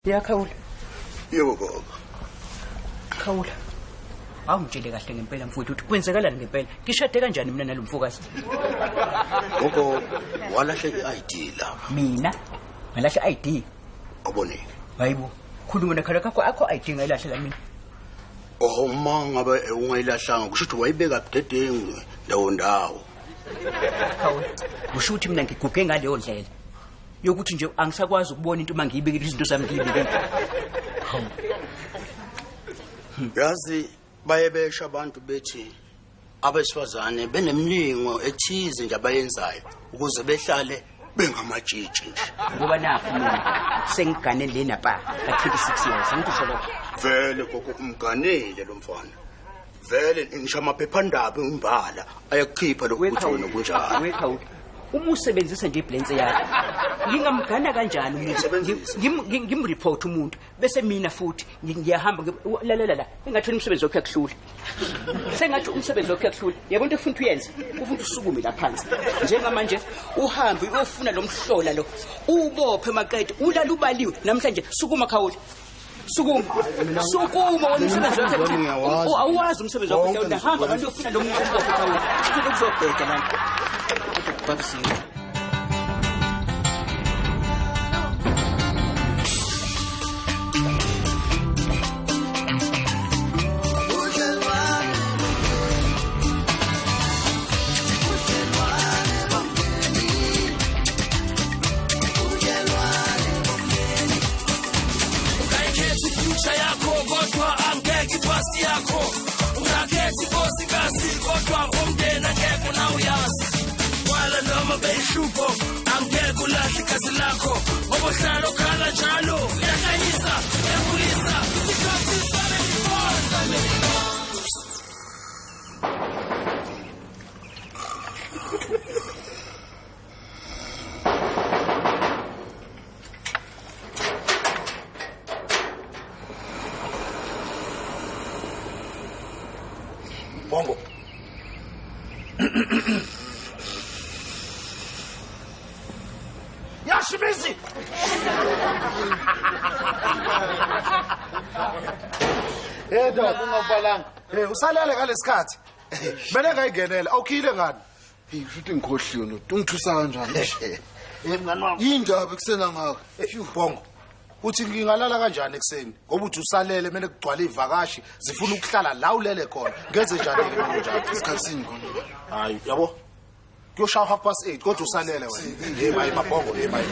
Ya Khawula. Yebo gogo. Khawula. Awungitshele kahle ngempela mfowethu ukuthi kwenzekalani ngempela. Ngishade kanjani mina nalomfokazi? Gogo walahle i-ID lapha. Mina ngalahla ID. Awubonile. Hayibo. Khuluma nekhala kakho akho ID ngayilahla la mina. Oh uma ngabe ungayilahlanga kusho ukuthi wayibeka budedengu ndawo ndawo. Khawula. Kusho ukuthi mina ngiguge ngaleyo ndlela. Yokuthi nje angisakwazi ukubona into uma ngiyibekile izinto zami ngiyibekile. Hawu. Yazi baye besho abantu bethi abesifazane benemlingo ethize nje abayenzayo ukuze behlale bengamatshitshi nje. Ngoba nakho mina sengigane lena pa ka 26 years angikusho lokho. Vele gogo umganile lo mfana. Vele ngisho amaphephandaba imbala ayakukhipha lokho ukuthi wena kunjani. Wekhawula. Uma usebenzisa nje iblense yakho ngingamgana kanjani umuntu? Ngiyisebenzisa. Ngimreport umuntu bese mina futhi ngiyahamba lalela la engathi umsebenzi wakho uyakuhlula. Sengathi umsebenzi wakho uyakuhlula. Yabo into efuna uyenze, ufuna usukume la phansi. Njengamanje uhambe uyofuna lo mhlola lo. Ubophe maqede ulala ubaliwe namhlanje sukuma Khawula. Sukuma. Sukuma wena umsebenzi wakho. Ngiyawazi. Awazi umsebenzi wakho. Konke Hamba abantu uyofuna lo muntu ubophe Khawula. Ufuna ukuzobheda lana. Babusile. Ungayikhethi future yakho kodwa angeke ipasi yakho. Ungakhethi inkosikazi kodwa umndeni angeke unawuyazi. Wala noma beyihlupho angeke ulahle igazi lakho. Ngoba uhlala ukhala njalo uyahlanyisa uyakhulisa isikhathi sale. Bongo. Yashimizi. Hey dog, ungavalanga. Hey, usalele ngalesikhathi. Mina ngayingenela, awukhile ngani? Hey, kusho ukuthi ngikhohliwe no. Ungithusa kanjani? Hey mngani wami. Yindaba ekuseni ngaka. Bongo. Uthi ngingalala kanjani ekuseni? Ngoba uthi usalele kumele kugcwale ivakashi, zifuna ukuhlala la ulele khona. Ngenze njani ke mina njalo? Isikhathi sini khona. Hayi, yabo. Kuyoshaya 8:30 kodwa usalele wena. Hey mayi mabongo, hey mayi.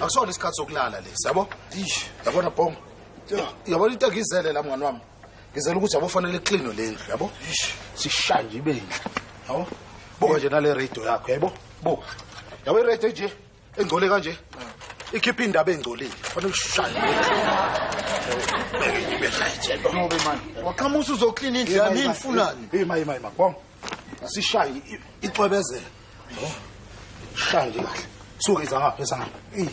Akusona isikhathi sokulala lesi, yabo? Eish. Yabona Bongo. Yabona into engizele la mngani wami. Ngizela ukuthi yabo fanele clean le ndlu, yabo? Sishaye nje ibe inhle. Yabo? Buka nje nale radio yakho, yabo? Buka. Yabo i-radio nje engcole kanje. Ikhipha indaba engcolile. Fanele ushaye. Beke ibe right, yabo. Ngobe man, waqhamusa uzoclean indlu yami nifunani? Hey mayi mayi mabongo. Sishaye icwebezela. Yabo? Shaye nje kahle. Suka iza ngapha, iza ngapha. Eh.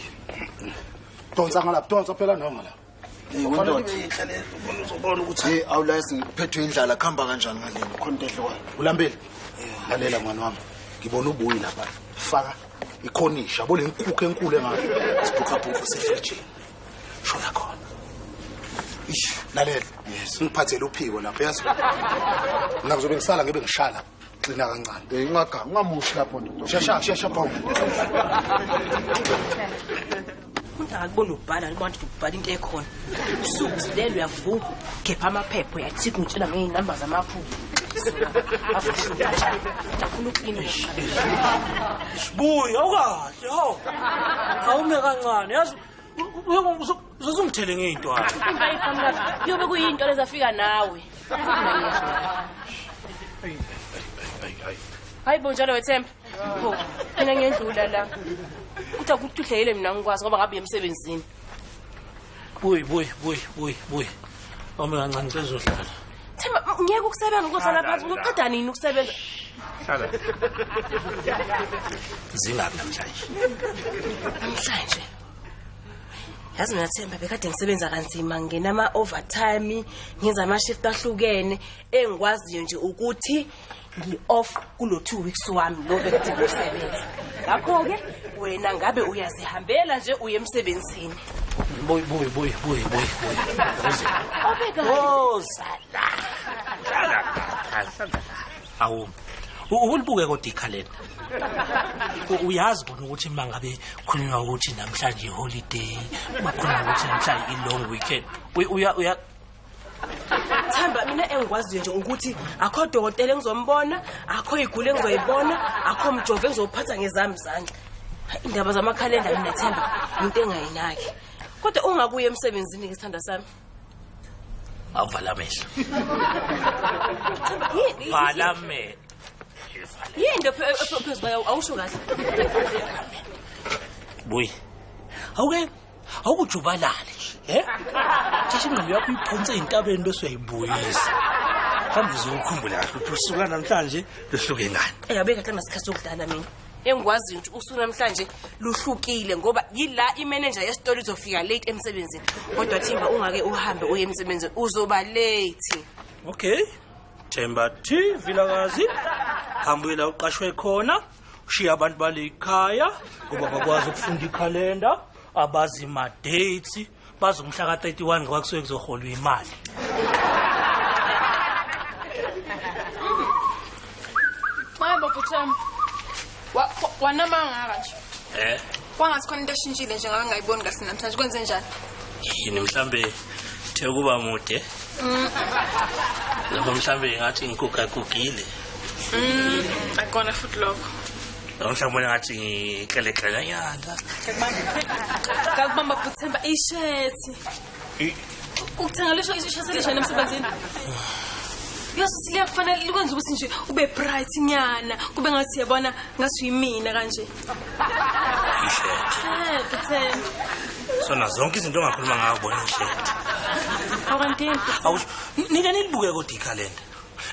Donsa ngalapha, donsa phela noma ngala. Hey, wendoda. Uzobona ukuthi Hey, awulazi ngiphethwe indlala khamba kanjani ngalena? Khona into edliwayo. Ulambile? Lalela mngani wami. Ngibona ubuyi lapha. Faka ikhonisha, yabo le nkukhu enkulu engaka. Isiphukaphuku sefrijini. Shona khona. Ish, lalela. Yes. Ngiphathele uphiko lapha, yazi. Mina ngizobe ngisala ngibe ngishala. Qina kancane. Hey, ungaga, ungamushi lapho ndoda. Shesha, shesha Bongo. Umuntu akakubona ubhala, ubona ukuthi ubhala into ekhona. Usuku silele uyavuka, khepha amaphepha uyathika ngitshela ngey'namba zamaphupho. Afuna uklina. Sibuya awukahle hawu. Awume kancane yazi uzozungithele ngey'ntwana. Kuyobe kuyinto lezafika nawe. Hayi bo njalo wethemba. Pho, mina ngiyendlula la. Kuthi akukuhlelele mina ngikwazi ngoba ngabe emsebenzini. Buyi buyi buyi buyi buyi. Awume kancane ngizohlala. Themba, ngiyeke ukusebenza ukuhlala phansi uqeda nini ukusebenza? Hlala. Zingabi namhlanje. Namhlanje. Yazi mina Themba bekade ngisebenza kanzima ngena ama overtime, ngenza ama shift ahlukene engikwaziyo nje ukuthi ngi off kulo 2 weeks wami lo bekade ngisebenza. Ngakho ke wena ngabe uyazihambela nje uye emsebenzini. Buy buy buy buy buy buy. Woza la. Awu. Ulibuke kodwa ikhalenda. Uyazi bona ukuthi mangabe khulunywa ukuthi namhlanje holiday, bakhuluma ukuthi namhlanje i-long weekend. Uya Themba mina engikwaziyo nje ukuthi akho dokotela engizombona, akho igule engizoyibona, akho mjovo engizophatha ngezami izandla. Indaba zamakhalenda mina Themba into engayinaki. Kodwa ungabuye emsebenzini ngisithanda sami. Avala amehlo. Vala amehlo. Yini phezu kwayo awusho kahle. Buyi. Awuke awukujubalale nje, eh? Thatha ingqondo yakho uyiphonse entabeni bese uyayibuyisa. Mhlawumbe uzokukhumbula kahle ukuthi usuku namhlanje luhluke ngani. Yabe kahle nasikhathi sokudlala mina. Engikwaziyo ukuthi usuku namhlanje luhlukile ngoba yila imanager yesitolo izofika late emsebenzini. Kodwa Themba ungake uhambe uye emsebenzini uzoba late. Okay. Themba T Vilakazi hamba la uqashwe khona ushiya abantu balekhaya ngoba bakwazi ukufunda ikhalenda abazi ma dates bazi umhla ka31 ngoba kusuke kuzoholwa imali. Mama Butham wanamanga kanje. Eh? Kwangathi khona into eshintshile nje ngake ngayiboni kahle namhlanje kwenze njani? Yini mhlambe the kuba mude. Lapho mhlambe ngathi ngigugagugile. Akona futhi lokho. Mhlawumbe ngathi ngiqeleqele nyana. Ngakubamba Buthemba ishethi. Ukuthenga lisho ishethi lisho emsebenzini. Yazi liyakufanele likwenza ukuthi nje ube bright nyana, kube ngathi yabona ngathi uyimina kanje. Ishethi. Buthemba. Sona zonke izinto ongakhuluma ngayo bona ishethi. Awukantini. Awusho nike nilibuke kodwa ikhalenda.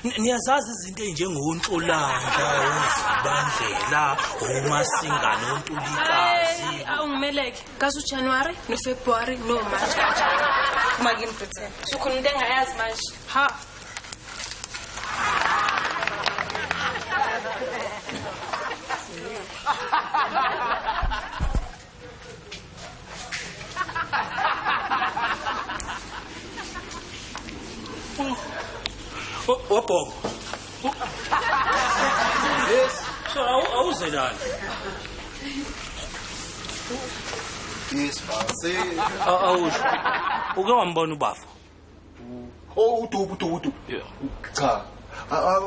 Niyazazi izinto ezinjengonhlolanja, uzibandlela, umasingane, untulikazi. Awungimeleke. Kazi uJanuary noFebruary noMarch kanjalo. Kuma kimi Buthemba. Sukhona into engayazi manje. Ha. Opo. Yes. So awuzelana. Yes, basi. Awusho. Uke wambona ubafo? Oh, udubu. Yeah. Cha.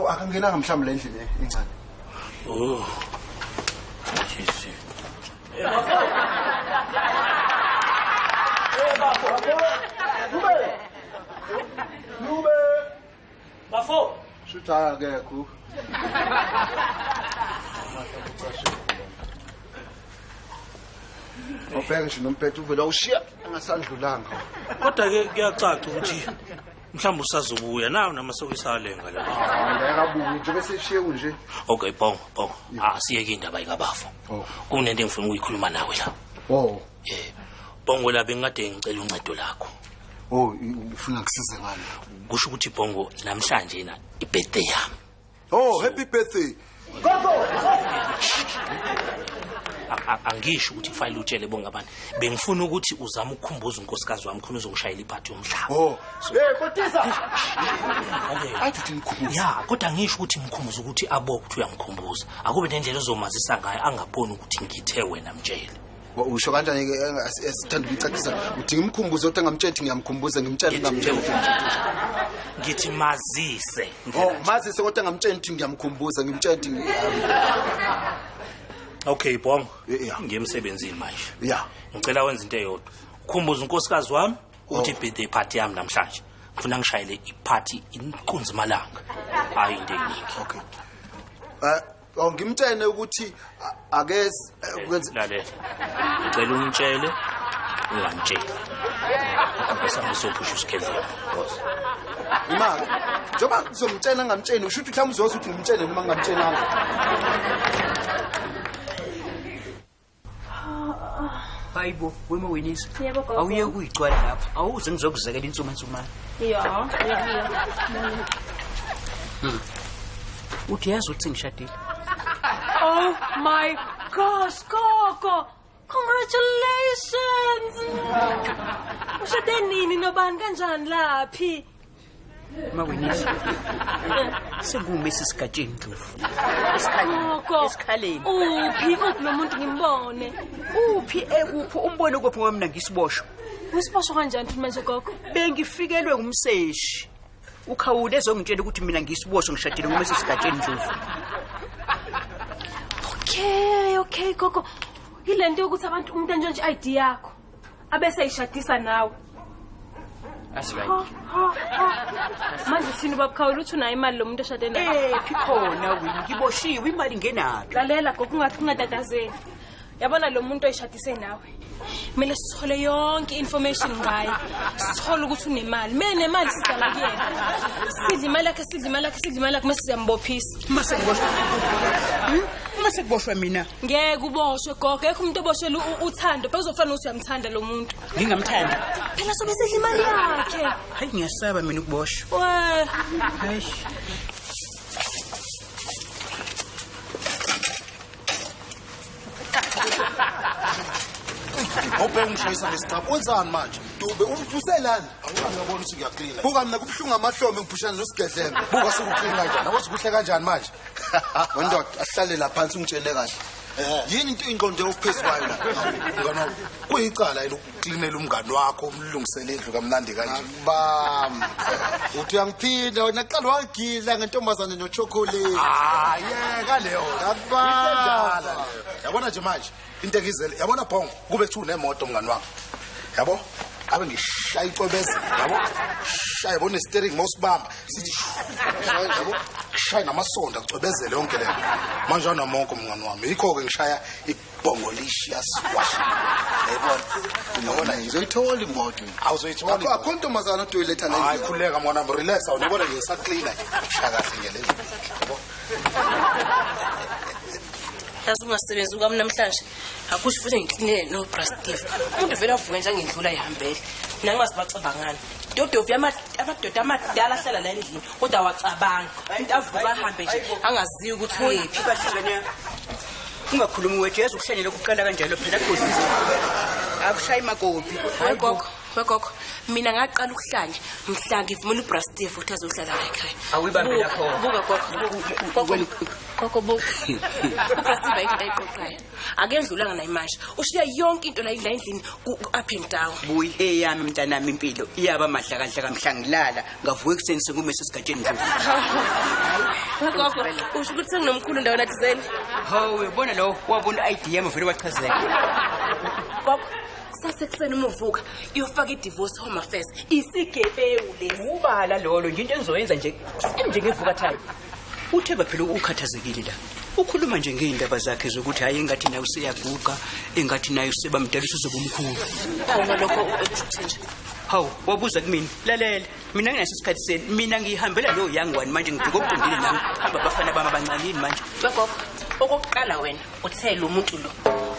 Akangenanga mhlawumbe le ndlini encane. Oh. Jesu. Eh bafo. Lube. Bafo. Shuthi akekho. Ubheke nje nompethu uvela ushiya angasandlulanga. Kodwa ke kuyacaca ukuthi mhlawumbe usazobuya nawo namasokisi alenga la. Ngeke abuye nje bese eshiye nje. Okay, bongo. Asiyeke indaba ikabafo. Kunento engifuna ukuyikhuluma nawe la. Oh. Yeah. Bongo la bengikade ngicela uncedo lakho. Oh, ufuna kusize ngani? Kusho ukuthi Bongo namhlanje na ibirthday yami. Oh, happy birthday. Gogo. Angisho ukuthi kufanele utshele bonke abantu. Bengifuna ukuthi uzame ukukhumbuza unkosikazi wami khona uzongishayela iphathi yomhlaba. Oh, hey Kotisa. Okay. Athi ngikhumbuza. Ya, kodwa ngisho ukuthi ngikhumbuza ukuthi abo ukuthi uyamkhumbuza. Akube nendlela ozomazisa ngayo angaboni ukuthi ngithe wena mtshele. Usho kanjani ke esithanda ukuyicacisa uthi ngimkhumbuze kodwa ngamtshela ngiyamkhumbuza ngimtshela ngamtshela. Ngithi mazise. Oh, mazise kodwa ngamtshela ukuthi ngiyamkhumbuza ngimtshela ukuthi. Okay, Bongo. Yeah. Ngiyemsebenzini manje. Yeah. Ngicela wenze into eyodwa. Ukhumbuze unkosikazi wami ukuthi birthday party yami namhlanje. Ngifuna ngishayele iparty inkunzi malanga. Hayi into eningi. Okay. Ngimtshene ukuthi ake kwenze lalela. Ngicela ungitshele ungamtsheli. Bese ngizophusha usikhedlela. Boss. Ima, njengoba ngizomtshela ngamtsheli usho ukuthi mhlawumbe uzothi ukuthi ngimtshele noma ngingamtshelanga. Hayibo, wema winisa. Yebo gogo. Awuye kuyigcwala lapha. Awuze ngizokuzekela insuma insumana. Ya, ya. Uthi yazi ukuthi ngishadile. Oh my gosh, gogo. Congratulations. Ushade nini nobani kanjani laphi? Mawinisi. SenguMrs Gatsheni Ndlovu. Esikhaleni. Uphi lo muntu ngimbone? Uphi ekuphi umbone kuphi ngoba mina ngisiboshwa. Usiboshwa kanjani futhi manje gogo? Bengifikelwe ngumseshi. Ukhawule ezongitshela ukuthi mina ngisiboshwa ngishadile nguMrs Gatsheni Ndlovu. Okay gogo. Yilento yokuthi abantu umuntu antshontshe i-ID yakho abese eyishadisa nawe. That's right. Manje sini babukhawula uthi unayo imali lo muntu oshade naye. Phi khona wini ngiboshiwe imali ingenaphi. Lalela gogo ungathi ungatatazeli. Yabona lo muntu oyishadise nawe. Kumele sithole yonke information ngaye. Sithole ukuthi unemali. Mina nemali sidala kuyena. Sidla imali yakhe, sidla imali yakhe, sidla imali yakhe mase siyambophisa. Mase kuboshwa. Mase kuboshwa mina. Ngeke uboshwe gogo. Ekho umuntu oboshela uthando. Bezofana ukuthi uyamthanda lo muntu. Ngingamthanda. Phela sobe sidla imali yakhe. Hayi ngiyasaba mina ukuboshwa. We. Hayi. Awubheka ungishayisa ngesicabha. Wenzani manje? Dube uvuselani? Awuyabona ukuthi ngiyaklina. Buka mina kubuhlungu amahlombe ngiphushana nosigedlela. Buka sekuklina kanjani? Awazi kuhle kanjani manje? Wendoda asihlale la phansi ungitshele kahle. Yini into ingqondo yokuphezulu kwayo la? Mngani wami, kuyicala yini ukuklinela umngani wakho umlungisele indlu kamnandi kanje? Bam. Uthi uyangiphinda wena qala wangigila ngentombazane nochocolate. Ah, yeka leyo. Ngakubamba. Yabona nje manje into engizele, yabona bhongo kube kuthiwa unemoto mngani wami. Yabo? Abe ngishaya icwebezela, yabo? Shaya bona steering mawusibamba, sithi yabo? Shaya namasondo acwebezele yonke lento. Manje anamonke mngani wami. Yikho ke ngishaya ibhongolicious wash. Yabona. Uyabona ngizoyithola imoto. Awuzoyithola. Akho ntombazana otoyiletha la. Hayi khuleka mngani wami, relax awunibona nje saklina. Shaya kahle nje lezi. Yabo? Yazi ungasebenzi kwami namhlanje akusho futhi ngiklinele no Brastive. Umuntu vele avuke nje ngendlula ihambele. Mina ngingasibacabangani. Dodovi amadoda amadala ahlala la endlini kodwa awacabanga. Umuntu avuka ahambe nje angaziyo ukuthi uyephi. Ungakhulumi wethu yazi ukuhlanyela ukuqala kanjalo phela kuze. Akushayi makopi. Hayi gogo, gogo. Mina ngaqala ukuhlanya mhla ngivumela uBrastive ukuthi azohlala la ekhaya. Awuyibambe lapho. Buka gogo. Gogo buka. uBrastive ayikho ayiqoqayo. Akendlulanga naye manje. Ushiya yonke into la endlini up and down. Buyi eyami mntanami impilo iyaba madlakadlaka mhla ngilala ngavuka ekuseni senguMrs Gatsheni Ndlovu. Gogo, usho ukuthi senginomkhulu ndawana thizeni. Hawu uyabona lo wabona i-ID yami vele wachazeka. Gogo, sasekuseni uma uvuka iyofaka i-divorce home affairs. Isigebengu lesi. Ubala lolo nje into engizoyenza nje njengevuka time. Uthemba phela ukhathazekile la. Ukhuluma nje ngeindaba zakhe zokuthi hayi engathi naye useyaguga, engathi naye usebamdala usuzobumkhulu. Hawu lokho ukusho nje. Hawu wabuza kumina, lalela mina nginaso isikhathi seni, mina ngihambela lo young one manje ngibheka okuqondile nami. Hamba abafana bami abancane manje. Gogo, okokuqala wena uthe lo muntu lo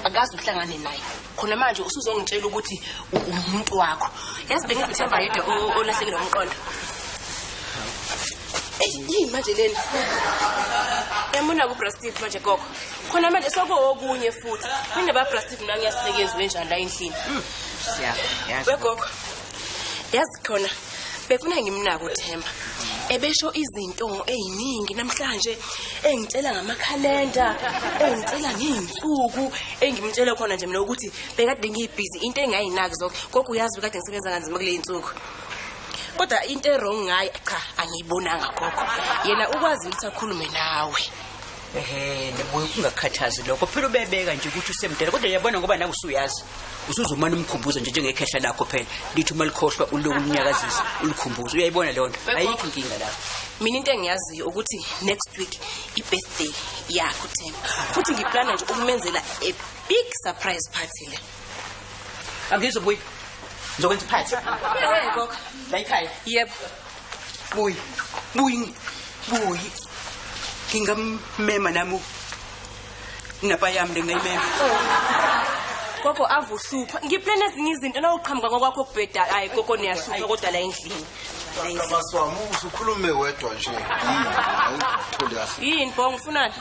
akaze uhlangane naye. Khona manje usuzongitshela ukuthi umuntu wakho. Yazi bengizithemba yedwa olahlekelwe umqondo. Yini manje lena? Yamona kuBrastive manje gogo. Khona manje sokuwokunye futhi. Mina baBrastive mina ngiyasihlekeza wenjani la endlini. Siya. Gogo. Yazi khona befuna ngimnaka uThemba. Ebesho izinto eziningi namhlanje engitshela ngamakhalenda, engitshela ngeinsuku, engimtshela khona nje mina ukuthi bekade ngiyibhizi into engayinaki zonke. Gogo uyazi bekade ngisebenza kanzima kule insuku. Kodwa into errong ngaye cha angiyibonanga gogo. Yena ukwazi ukuthi akhulume nawe. Ehe, nebuye ungakhathazi lokho. Phela ubebeka nje ukuthi usemdala kodwa uyabona ngoba nawe usuyazi. Usuzomana umkhumbuzo nje njengekhehla lakho phela. Lithi uma likhohlwa uloku unyakazisa, ulikhumbuzo. Uyayibona leyo nto? Ayikho inkinga lapho. Mina into engiyaziyo ukuthi next week i-birthday yakho Themba. Futhi ngiplana nje ukumenzela a big surprise party le. Angizobuya. Ngizokwenza iphathi. Yebo gogo. La ekhaya. Yebo. Buyi. Buyi. Buyi. Ngingamema nami. Napa yami ngingayimema. Gogo avuhlupha. Ngiplana ezinye izinto na uqhamuka ngokwakho kubheda. Hayi gogo niyahlupha kodwa la endlini. la. Baswami usukhulume wedwa nje. Yini? Awutholi kahle. Yini bo ngifunani?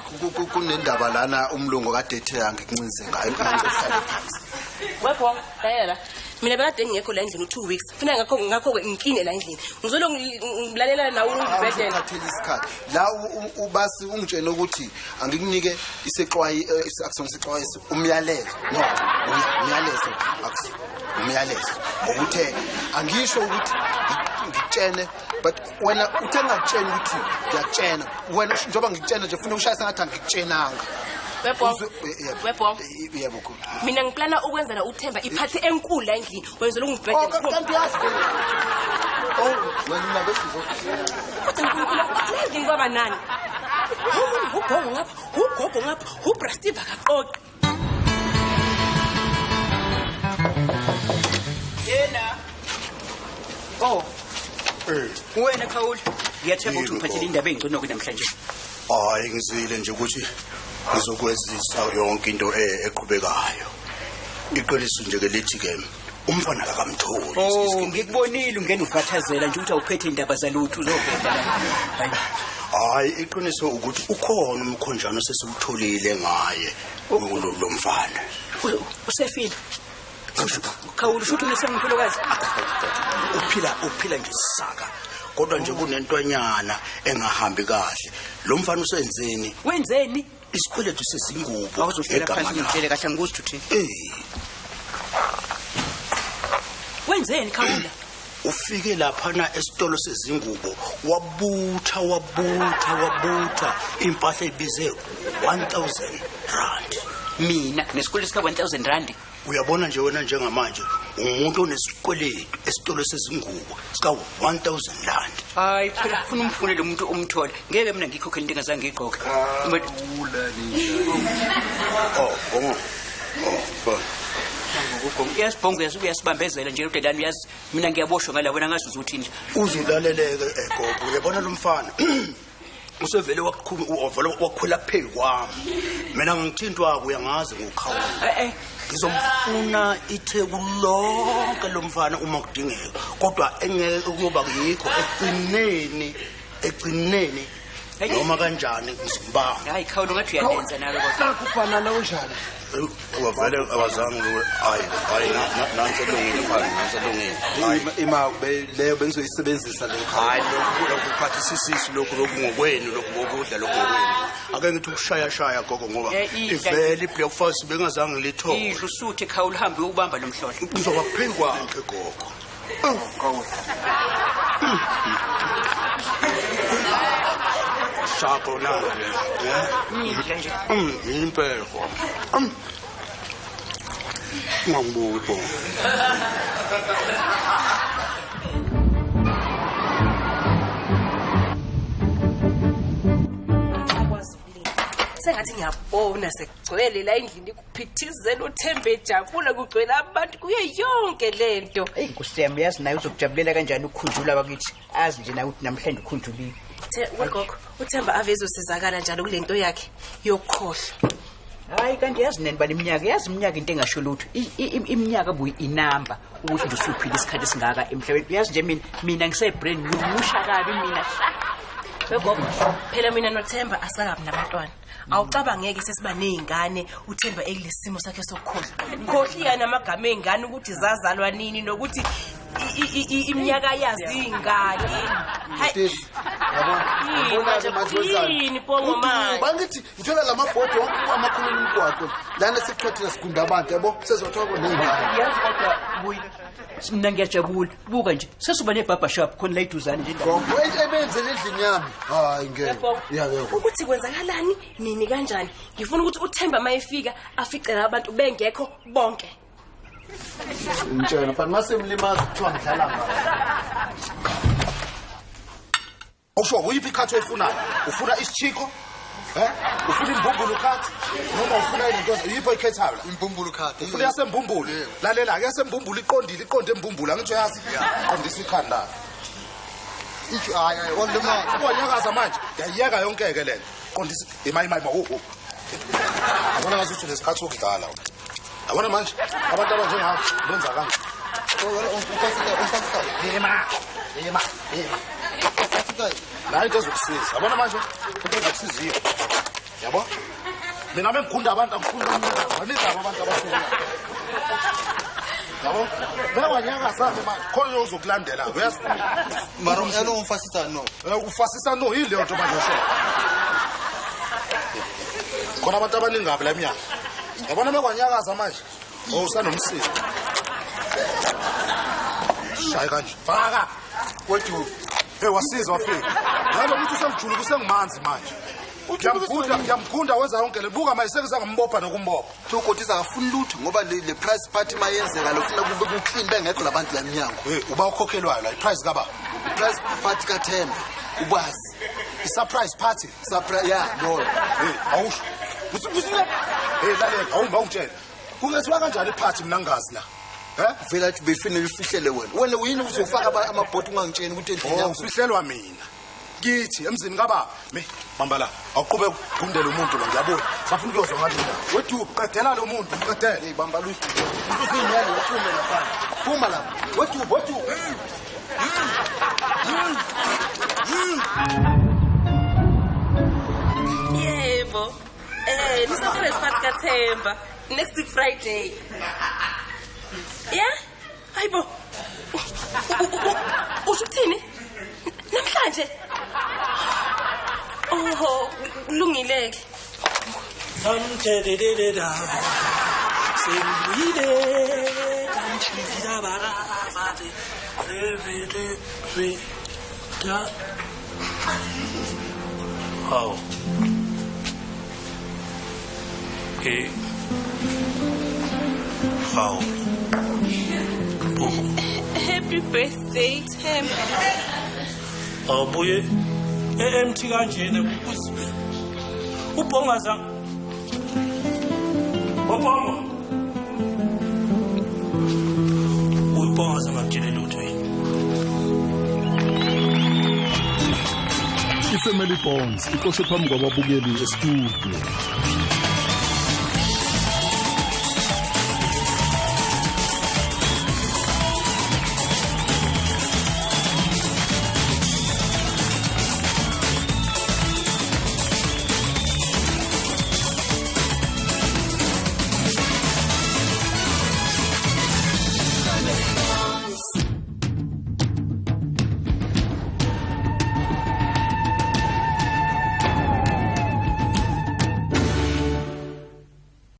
Kunendaba lana umlungu kade ethe angikuncinze ngayo ngihlale phansi. Webonga, lalela. Mina bekade ngingekho la endlini u2 weeks. Funa ngakho ke ngikline la endlini. Ngizolo ngilalela nawe ungibhedlela. Ngithathele isikhathi. La ubasi ungitshela ukuthi angikunike isexwayi akusona isexwayiso umyalezo. No, umyalezo umyalezo. Ngokuthe angisho ukuthi ngitshene but wena uthe ngakutshela ukuthi ngiyakutshena. Wena njengoba ngikutshena nje ufuna ukushaya sengathi angikutshenanga. Webonga. Yebo khulu. Mina ngiplana ukwenzela uThemba iphathi enkulu la endlini. Wenzela ungibhedlela. Oh, kanti uyazi. Oh, wena bese Kodwa uNkulunkulu la endlini kwaba nani? Ubhongo ngapha, ugogo ngapha, uBrastiva kaqoqi. Yena. Oh. Wena Khawula, ngiyathemba ukuthi ungiphathele indaba engcono namhlanje. Hayi ngizwile nje ukuthi ngizokwezisa yonke into eqhubekayo. Iqiniso nje ke lithi ke umfana akamtholi. Oh, ngikubonile ungena uvathazela nje ukuthi awuphethe indaba zalutho uzovela la. Hayi iqiniso ukuthi ukhona umkhonjana sesiwutholile ngaye lo mfana. Usefile. Khawula usho ukuthi unesemfelokazi. Uphila nje saka. Kodwa nje kunentwanyana engahambi kahle. Lo mfana usenzeni? Wenzeni? Isikweletu sezingubo. Awuzohlala phansi ngitshele kahle ngikuthi uthini. Wenzeni Khawula? Ufike laphana esitolo sezingubo wabutha impahla ebize 1000 rand. Mina nesikweletu sika 1000 rand. Uyabona nje wena njengamanje umuntu onesikweletu esitolo sezingubo sika 1000 rand. Hayi phela ufuna umfune lo muntu umthole. Ngeke mina ngikhokhele into engazange ngiyigqoke. Oh, bongo. Oh, Uyasibhonga uyasibambezela nje udelani uyazi mina ngiyaboshwa ngala wena ngazi uzothini nje. Uzulaleleke egogo uyabona lo mfana. Usevele wakhwela phezu kwami. Mina ngithintwa uyangazi ngokhawula. Ngizomfuna itheku lonke lo mfana uma kudingeka. Kodwa engeke kuba yikho egcineni noma kanjani ngizombamba. Hayi Khawula ngathi uyalenza nawe kodwa. Nakho ubhanana unjani? Wavele abazange hayi nansi elungile mfana nansi elungile. Ima leyo bengizoyisebenzisa leyo. Hayi lokhu kuphathisa isisu lokhu ngokwenu lokhu ngokudla lokhu ngokwenu. Ake ngithi ukushaya gogo ngoba ivele ibreakfast bengazange lithole. Idla usuthe Khawula uhambe uyobamba lo mhlolo. Ngizoba phezu kwakhe gogo. Khawula. Shaqo na. Impela. Ngibuko. Sengathi ngiyabona sekugcwele la endlini kuphithizela uThemba ejabula kugcwele abantu kuye yonke lento. Hey Nkosi yami yazi naye uzokujabulela kanjani ukukhunjula bakithi. Azi nje nawe ukuthi namhlanje ukhunjulile. Wegogo uThemba avezosizakala njalo kulento yakhe yokukhohlwa. Hayi kanti yazi nani bani iminyaka yazi iminyaka into engasho lutho. Iminyaka buyi inamba ukuthi nje usuphila isikhathi esingaka emhlabeni. Yazi nje mina ngise brand new musha kabi mina. Wegogo phela mina noThemba asikabi nabantwana. Awucabangeke sesiba nezingane uThemba ekulesimo sakhe sokukhohlwa. Khohliyana amagama ezingane ukuthi zazalwa nini nokuthi iminyaka yazi ingane. Hayi. Yabona manje wenzani? Bangithi ngithola lamabhodi wonke amakhulu umgwaqo. Lana sikuthethela sigunda abantu yabo sezothola koneyingane. Yazi kodwa buyi mina ngiyajabula. Buka nje sesiba nebaba shop khona la iduzane nje indaba. Gogo ebenzele endlini yami. Hayi ngeke. Yebo. Ukuthi kwenzakalani nini kanjani? Ngifuna ukuthi uThemba mayefika aficela abantu bengekho bonke. Ngitshela mfana masemlimaza kuthiwa ngidlala ngayo. Usho uyiphi ikhathi oyifunayo? Ufuna isichiko? Ufuna imbumbulu khathi? Noma ufuna into yiphi oyikhethayo la? Imbumbulu khathi. Ufuna yasembumbulu. Lalela ke yasembumbulu iqondile iqonde embumbulu angitsho yazi. Qondisa ikhanda. Ithi hayi hayi walimaza. Wanyakaza manje. Ngiyayeka yonke ke lento. Qondisa ima. Oh. Yabona ngathi uthi lesikhathi sokudlala. Yabona manje abantu abanjengawe benza kanje. Ufasisa. Ima. Yema, yema. La into ezokusiza. Yabona manje into ezokusiza. Yabo? Mina bengigunda abantu angifuni ukunyaza. Abantu abasuka. Yabo? Mina wanyakaza manje khona uzokulandela uyazi. Mara umyalo umfasisa no. Ufasisa no yile nto manje usho. Khona abantu abaningi kabi la eminyaka. Yabona mekwanyakaza manje. Oh usanomsindo. Shaya kanje. Faka. Kodwa hey wasiza wafika. Yabo ukuthi usengijuluka usengimanzi manje. Uyamkhunda uyamkhunda wenza yonke le buka manje sengizangambopha nokumbopha. Thukothiza akafuni lutho ngoba le price party mayenzeka lofuna kube ku clean bengekho labantu la eminyango. Hey uba ukhokhelwayo la iprice kaba. Price party kaThemba ubazi. I surprise party. Surprise yeah no. Hey awusho. Hey lalela awumba ungitshela. Kungethiwa kanjani iparty mina ngingazi la? Eh? Vela athi befine lifihlele wena. Wena uyini uzofaka amabhoti ungangitsheni ukuthi endlini yakho ufihlelwa mina. Kithi emzini kababa. Me bamba la awuqhubeke ugundele umuntu lo ngiyabona. Safuna ukuyozwa ngathi mina. Wethi uqedela lo muntu uqedele. Hey bamba lo. Uzinyalo uphume lapha. Phuma lapha. Wethi wethi. Yebo. Ni-surprise party kaThemba next week Friday. Yeah? Hayibo. Usho ukuthini? Namhlanje. Oh, kulungile ke. Samtheleleda. Sembuyile. Kamchizira barabade. Re re da. Hawu. Hey. Hawu. Happy birthday, Themba. Abuye EMT kanjena ubhongaza. Ubhongo. Ubhongaza ngakutshela lutho yini. iFamily Bonds iqoshwe phambi kwababukeli estudio.